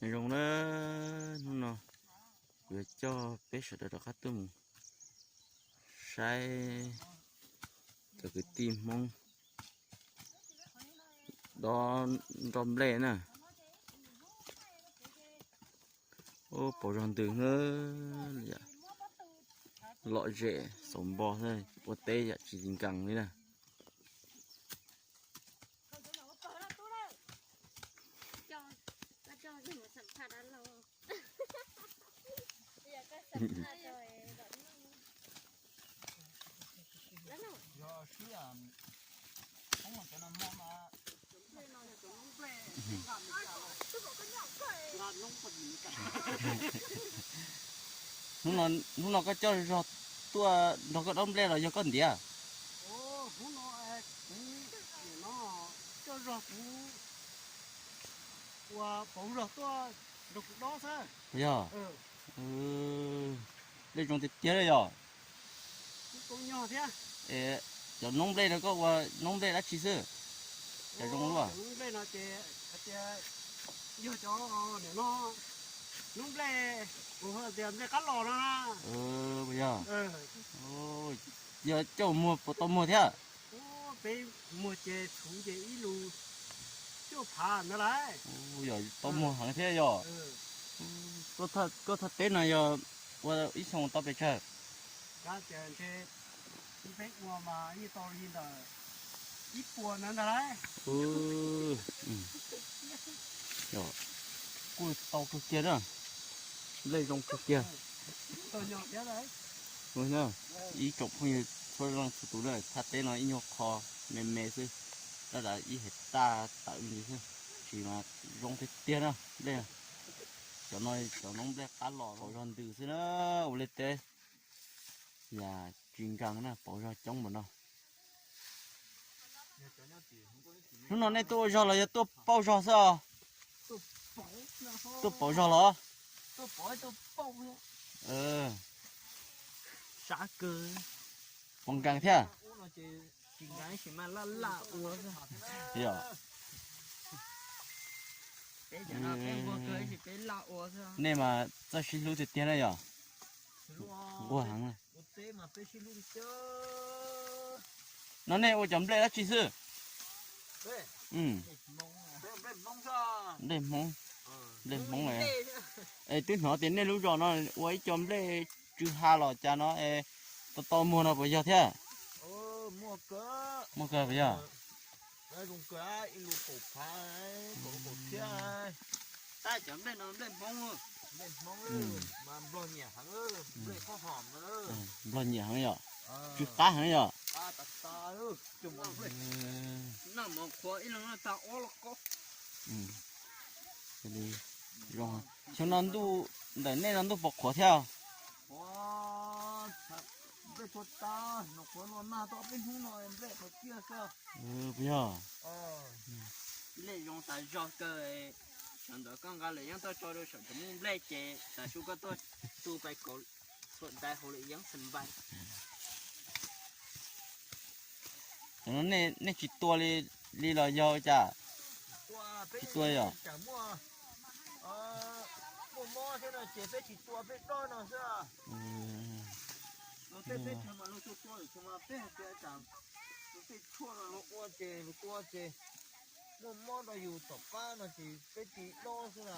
Nyob zoo na, hnub no kuv yuav coj peb sawv daws rov qab tuaj mus saib cov kwv tij Hmoob dob nroj nplej na. Ub, pauv zog ntws na, lom zem xauv npo xwb, ua teb yam tsis nkees li na. Hnub no, hnub no koj coj zog tuaj nrog koj dob nplej los yog koj ntiav? Hnub no kuv, nim no coj zog kuv ua pauv zog tuaj nrog kuv dob xwb. Yog. Nplej zoo tiag tiag li yog. Kuv tau nyob thiab. Es cov noob nplej no koj ua noob nplej dab tsi xwb? Cov zoo luaj. Cov noob nplej no ces hais tias yog cov, nim no noob nplej, kuv tias nplej qab los no na. Yog. Yog coj muag puas tau muag thiab? Peb muag ces txhuv ces ib lus cuaj phav ntawd lawm. Yog tau muag heev thiab yog. Koj thaj teb no yog ua ib xyoo tau pes tsawg? Kav tias ntshe peb ua mas yeej tau li ntawm ib puas ntawd ntag lauj. Kuj tau kawg kiag na, nplej zoo kawg kiag. Ib tsoom phooj ywg txhua leej txhua tus na, thaj teb no ib nyuag qho me me xwb, tab sis ib hais taj tawm li xwb, tab sis mas zoo tiag tiag na nplej. Cov no cov noob nplej qab los pauv zog ntws xwb na, ua li teb yam tsis nkees na, pauv zog coob npaum no. Hnub no nej tuaj ua zog los yog tuaj pauj zog xwb os? Tuaj pauv zog los? Pauv nkees thiab. Yog. Nej mas txawj sib hlub tiag tiag na yog. Nquag heev. No nej ua cov nplej dab tsi xwb? Nplej Hmoob, nplej Hmoob. Es twb hnov tias nej lub zos no ua ib co nplej tsw ha los cas no es tau tau muag no puas yog thiab? Muag kawg puas yog? Nplog nyiam heev yom, tsw qab heev yom. Xyoo no ntuj ntawm nej no ntuj puas qhuav thiab? Puas yog? Nplej zoo tas zog kawg, sawv ntawd koj nqa lawm yeej tuaj tso rau saum cov moob nplej ces tas su koj tuaj tu pais kaum xuam dais hauv lawm yeej xeem npais. Cov no nej tsis tua li, li los yog cas? Tsis tua yom? Muaj mob thiab no ces peb tsis tua, peb dob no xwb. Peb, peb chaw mas luag tua tua, chaw mas peb hais tias cas luag tej tshuaj no luag ua ces luag tua ces muaj mob rau yus tom qab no ces peb tis dob xwb na.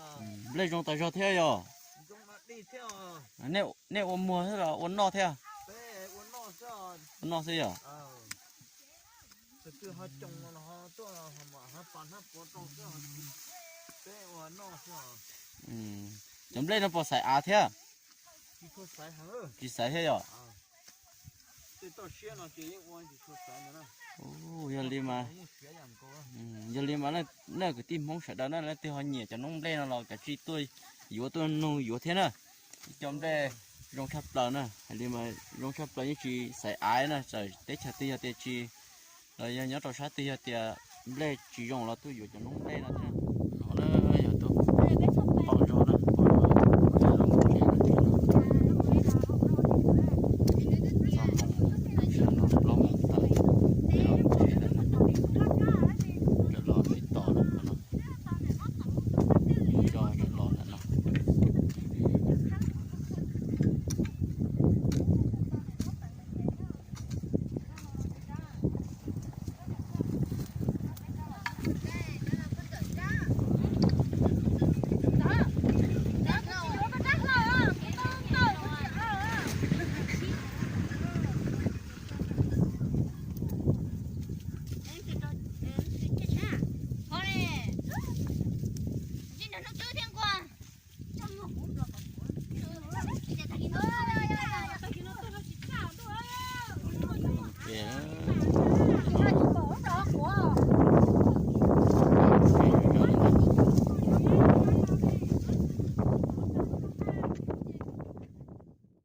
Nplej zoo tas zog thiab yog? Zoo mas dig thiab. Nej ua muag xwb los ua noj thiab? Peb ua noj xwb. Ua noj xwb yog? Tus twg ho coos no ho tuaj ho mam ho pas hnab puav rau xwb, peb ua noj xwb. Cov nplej no puas xaiv av thiab? Tsis xaiv thiab yog? Yog li mas, yog li mas nej kwv tij Hmoob sawv daws na, leej twg ho nyiam cov noob nplej no los kav tsij tuaj yuav, tuaj nug yuav thiab na. Ib co nplej zoo tshaj plaws na, hais li mas zoo tshaj plaws yeej tsis xaiv av na, txawm teb chaws twg yog tias tsis, los yog nyob rau sab twg yog tias nplej tsis zoo los tuaj yuav cov noob nplej no thiab. No na, yog tuaj pauj zog na.